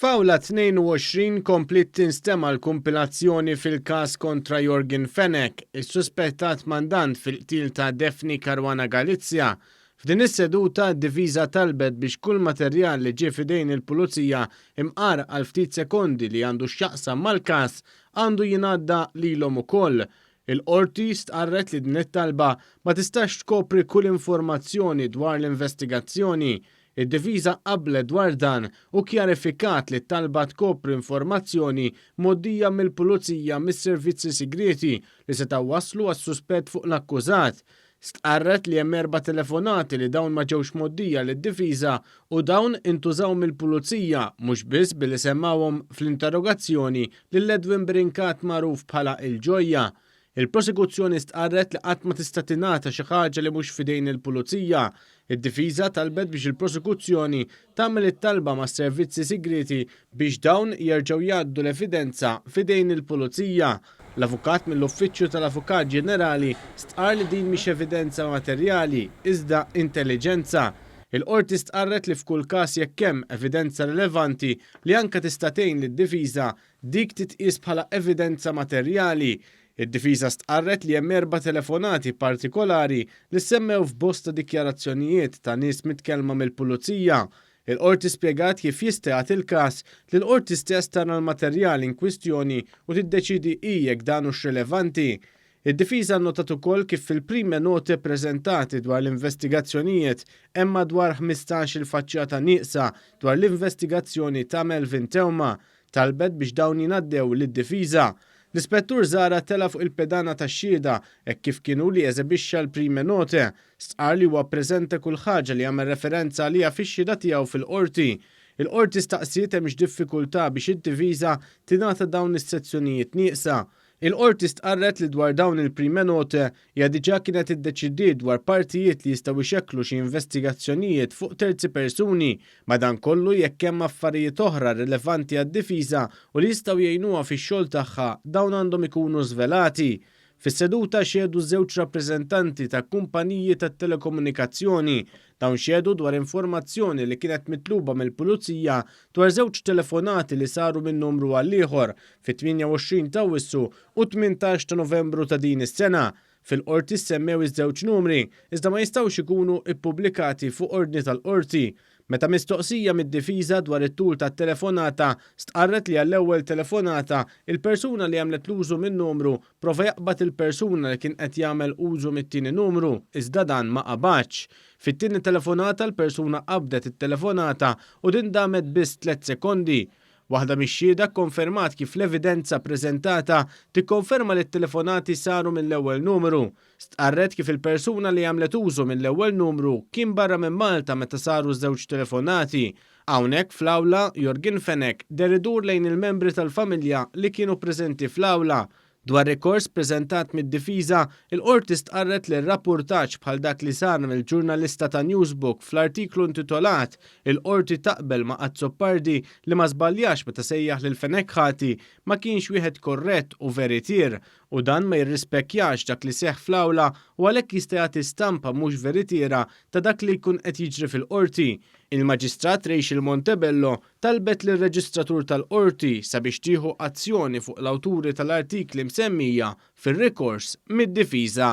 F'Awla 22 kompliet tinstema' l-kumpilazzjoni fil-każ kontra Yorgen Fenech, is-suspettat mandant fil-qtil ta' Daphne Caruana Galizia. F'din is-seduta d-difiża talbet biex kull materjal li ġie f'idejn il-Pulizija imqar għal ftit sekondi li għandu x'jaqsam mal-każ għandu jingħadda lilhom ukoll. Il-Qorti stqarret li din it-talba ma tistax tkopri kull informazzjoni dwar l-investigazzjoni. Id-difiża qablet dwar dan u kjarifikat li t-talba tkopri informazzjoni mgħoddija mill-Pulizija mis-servizzi sigrieti li setgħu wasslu għas-suspett fuq l-akkużat. Stqarret li hemm erba' telefonati li dawn ma ġewx mgħoddija lid-difiża u dawn intużaw mill-Pulizija mhux biss billi semmawhom fl-interrogazzjoni lil Edwin Brincat magħruf bħala Il-Ġojja. Il-Prosekuzzjoni stqarret li qatt ma tista' tingħata xi ħaġa li mhux f'idejn il-Pulizija. Id-Difiża talbet biex il-Prosekuzzjoni tagħmel it-talba mas-servizzi sigrieti biex dawn jerġgħu jgħaddu l-evidenza f'idejn il-Pulizija. L-avukat mill-Uffiċċju tal-Avukat Ġenerali stqarr li din mhix evidenza materjali, iżda intelliġenza. Il-Qorti stqarret li f'kull każ jekk hemm evidenza rilevanti li anke tista' tgħin lid-difiża, dik titqies bħala evidenza materjali. Id-difiża stqarret li hemm erba' telefonati partikolari li ssemmew f'bosta dikjarazzjonijiet ta' nies mitkellma mill-Pulizija. Il-Qorti spjegat kif jista' jagħti l-każ li l-Qorti stess tara l-materjal inkwistjoni u tiddeċiedi hi jekk dan hux rilevanti. Id-difiża nnotat ukoll kif fil-prime note ppreżentati dwar l-investigazzjonijiet hemm madwar 15-il faċċata nieqsa dwar l-investigazzjoni ta' Melvin Theuma. Talbet biex dawn jingħaddew lid-difiża. L-Ispettur Zahra tela' fuq il-pedana tax-xhieda hekk kif kien hu li eżebixxa l-prime note. Stqarr li huwa ppreżenta kull ħaġa li għamel referenza għaliha fix-xhieda tiegħu fil-Qorti. Il-Qorti staqsiet hemmx diffikultà biex id-difiża tingħata dawn is-sezzjonijiet nieqsa. Il-Qorti stqarret li dwar dawn il-prime note hija diġà kienet iddeċidiet dwar partijiet li jistgħu jxekklu xi investigazzjonijiet fuq terzi persuni. Madankollu jekk hemm affarijiet oħra rilevanti għad-difiża u li jistgħu jgħinuha fix-xogħol tagħha dawn għandhom ikunu żvelati. Fis-seduta xehdu żewġ rappreżentanti ta' kumpaniji tat-telekomunikazzjoni. Dawn xehdu dwar informazzjoni li kienet mitluba mill-Pulizija dwar żewġ telefonati li saru minn numru għal ieħor fit-28 ta' Awwissu u 18 ta' Novembru ta' din is-sena. Fil-Qorti ssemmew iż-żewġ numri, iżda ma jistgħux ikunu ppubblikati fuq ordni tal-Qorti. Meta mistoqsija mid-difiża dwar it-tul tat-telefonata, stqarret li għall-ewwel telefonata, il-persuna li għamlet l-użu min-numru prova jaqbad il-persuna li kien qed jagħmel użu mit-tieni numru, iżda dan ma qabadx. Fit-tieni telefonata l-persuna qabdet it-telefonata u din damet biss tlett sekondi. Waħda mix-xhieda kkonfermat kif l-evidenza ppreżentata tikkonferma li t-telefonati saru mill-ewwel numru. Stqarret kif il-persuna li għamlet użu mill-ewwel numru kien barra minn Malta meta saru ż-żewġ telefonati. Hawnhekk fl-awla, Yorgen Fenech deher idur lejn il-membri tal-familja li kienu preżenti fl-awla. Dwar rikors preżentat mid-difiża, il-Qorti stqarret li r-rappurtaġġ bħal dak li sar mill-ġurnalista ta' Newsbook fl-artiklu intitolat Il-Qorti taqbel ma' Azzopardi li ma żbaljax meta sejjaħ lil Fenech ħati ma kienx wieħed korrett u veritier u dan ma jirrispekkjax dak li seħħ fl-awla u għalhekk jista' jagħti stampa mhux veritiera ta' dak li jkun qed jiġri fil-Qorti. Il-Maġistrat Rachel Montebello talbet lir-Reġistratur tal-Qorti sabiex tieħu azzjoni fuq l-awturi tal-artikli msemmija fir-rikors mid-difiża.